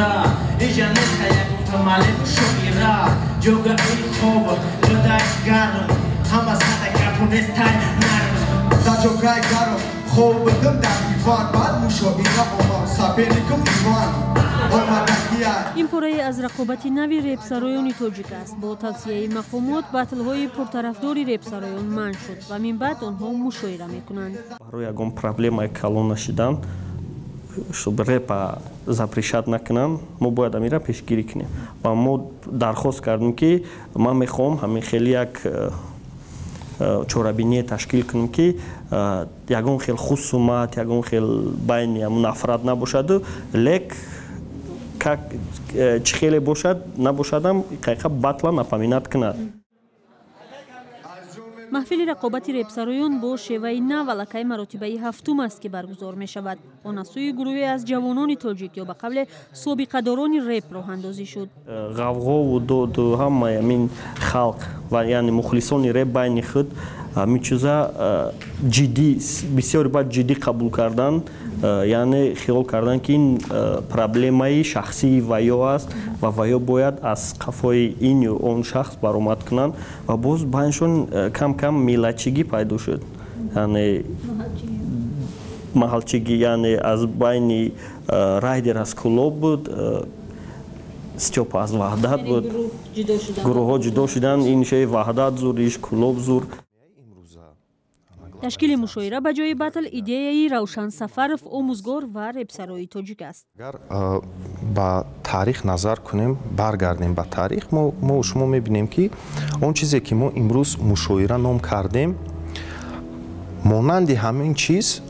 Муҳоҷира иҷа нест, ягонта маълиму шоира. Ҷогаи хоб, ҷодаи гарм, ҳама сада гапу нестай нарм. Дар ҷогаи гарм хоб будам дар диван, баъд мушоира омам, соперникам Иван омадагия. Ин порае аз рақобати нави репсароёни тоҷик аст. Бо тавсияи мақомот батлҳои пуртарафдори репсароён манъ шуд ва минбаъд онҳо мушоира мекунанд. Барои ягон проблемаи калон нашидан, чтобы репа запрещать накунанд, мо бояд амира пешгирӣ кунем. Ва мо дархост кардем, ки ман мехоҳам ҳамин хеле як чорабиние ташкил кунем, ки ягон хел хусумат, ягон хел байни ҳамун нафрат набошаду лек как чӣ хеле бошад набошадам, қайқа батла напоминать кунад. Маҳфили рақобати репсароён бо шеваи нав аллакай маротибаи ҳафтум аст, ки баргузор мешавад. Он аз сӯи гурӯҳе аз ҷавонони тоҷик ё ба қавле собиқадорони реп роҳандозӣ шуд. Ғавғову доду ҳамаи ҳамин халқ ва яъне мухлисони реп байни худ ҳамин чиза ҷиддӣ, бисёре баъд ҷиддӣ қабул кардан, яъне хиёл кардан, ки ин проблемаи шахсии ваё аст ва ваё бояд аз қафои ин ё он шахс баромад кунанд. Ва боз байншон кам кам миллатчигӣ пайдо шуд, яъне маҳалчигӣ, яъне аз байни Райдер аз Кулоб буд, Стёпа аз Ваҳдат буд, гурӯҳҳо ҷудо шуданд. Ин шои Ваҳдат зур, иш Кулоб зур. Ташкили мушоира ба ҷои батл идеяи Равшан Сафаров, омӯзгор ва репсарои тоҷик аст. Агар ба таърих назар кунем, баргардем ба таърих, мо шумо мебинем, ки он чизе, ки мо имрӯз мушоира ном кардем, монанди ҳамин чиз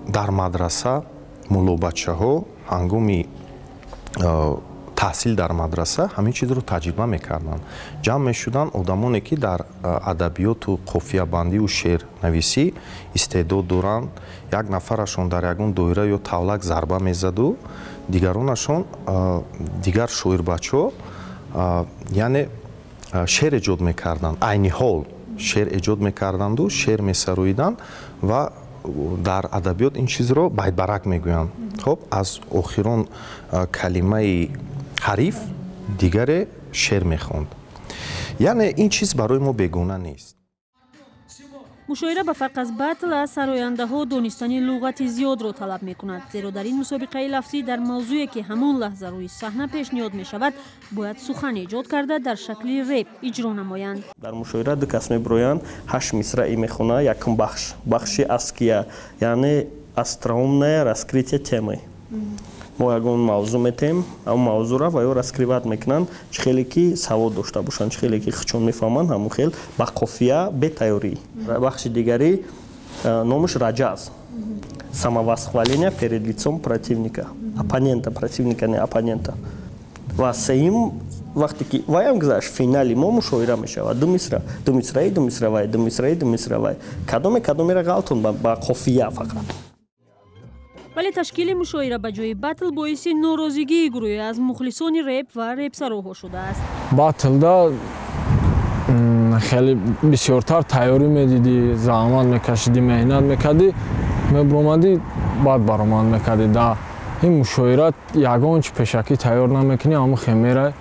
дар мадраса муллобачаҳо ҳангоми таҳсил дар мадраса ҳамин чизро таҷриба мекарданд. Ҷамъ мешуданд одамоне, ки дар адабиёту қофиябандию шеърнависӣ истеъдод доранд. Як нафарашон дар ягон доира ё тавлак зарба мезаду дигаронашон, дигар шоирбачаҳо, яъне шеър эҷод мекарданд, айни ҳол шеър эҷод мекарданду шеър месароиданд. Ва дар адабиёт ин чизро байтбарак мегӯянд. Хоб, аз охирон калимаи ҳариф дигаре шеър мехонд. Яъне ин чиз барои мо бегона нест. Мушоира ба фарқ аз батл аз сарояндаҳо донистани луғати зиёдро талаб мекунад, зеро дар ин мусобиқаи лафзӣ дар мавзӯе, ки ҳамон лаҳза рӯи саҳна пешниҳод мешавад, бояд сухан эҷод карда, дар шакли реп иҷро намоянд. Дар мушоира ду кас мебироянд, ҳашт мисраи мехонад. Якум бахш, бахши аския, яъне остроумное раскрытие темы. Мо ягон мавзӯъ метем, ҳамон мавзӯъра ва ё раскрывать мекунанд, чӣ хеле ки савод дошта бошанд, чӣ хеле ки худшон мефаҳманд, ҳамон хел ба қофия, бетайёрӣ. Бахши дигарӣ номаш раҷаз, самовосхваление перед лицом противника, оппонента, противника не, оппонента. Ва сеюм, вақте ки ваям гузашт, финали мо мушоира мешавад: ду мисра, ду мисраи, ду мисравай, ду мисраи, ду мисравай, кадоме кадомеро ғалтон ба қофия фақат. Вале ташкили мушоира ба ҷои батл боиси норозигии гурӯҳе аз мухлисони реп ва репсароҳо шудааст. Батлда хеле бисёртар тайёрӣ медидӣ, заҳмат мекашидӣ, меҳнат мекардӣ, мебуромадӣ, баъд баромад мекардӣ. Да ин мушоира ягон чи пешакӣ тайёр намекунӣ, ҳамун хемера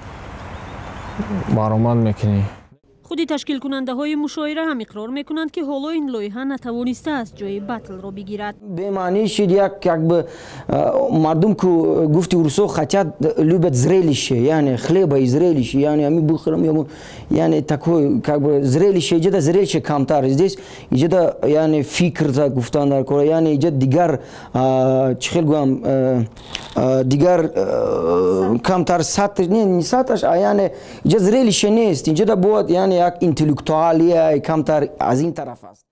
баромад мекунӣ. Худи ташкилкунандаҳои мушоира ҳам иқрор мекунанд, ки ҳоло ин лоиҳа натавонистааст ҷои батлро бигирад. Бемаънӣ шид. Як как бы мардум ку, гуфти урусо, хотят, любят зрелище, яъне хлеба и зрелище, яъне ами бухӯрам, яъне такой как бы зрелище. Иҷода зрелище камтар здесь, иҷода яъне фикр гуфтан дар кора, яъне иҷа дигар чӣ хел гӯям, дигар камтар сатр не саташ, а яъне иҷа зрелище нест, иҷода бояд яъне як интеллектуалия камтар аз ин тараф аст.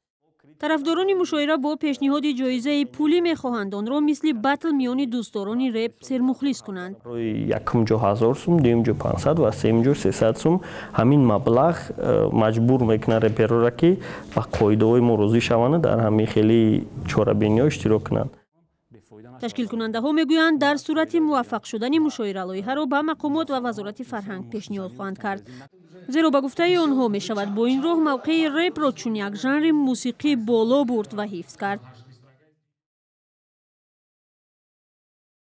Тарафдорони мушоира бо пешниҳоди ҷоизаи пулӣ мехоҳанд онро мисли батл миёни дӯстдорони реп сермухлис кунанд. Барои якум ҷо 1000 сум, дуюм ҷо 500 ва сеюм ҷо 300 сум. Ҳамин маблағ маҷбур мекунад репероро, ки ба қоидаҳои мо розӣ шаванд, дар ҳамин хели чорабиниҳо иштирок кунанд. Ташкилкунандаҳо мегӯянд, дар сурати муваффақ шудани мушоира лоиҳаро ба мақомот ва Вазорати фарҳанг пешниҳод хоҳанд кард, зеро ба гуфтаи онҳо мешавад бо ин роҳ мавқеи репро чун як жанри мусиқӣ боло бурд ва ҳифз кард.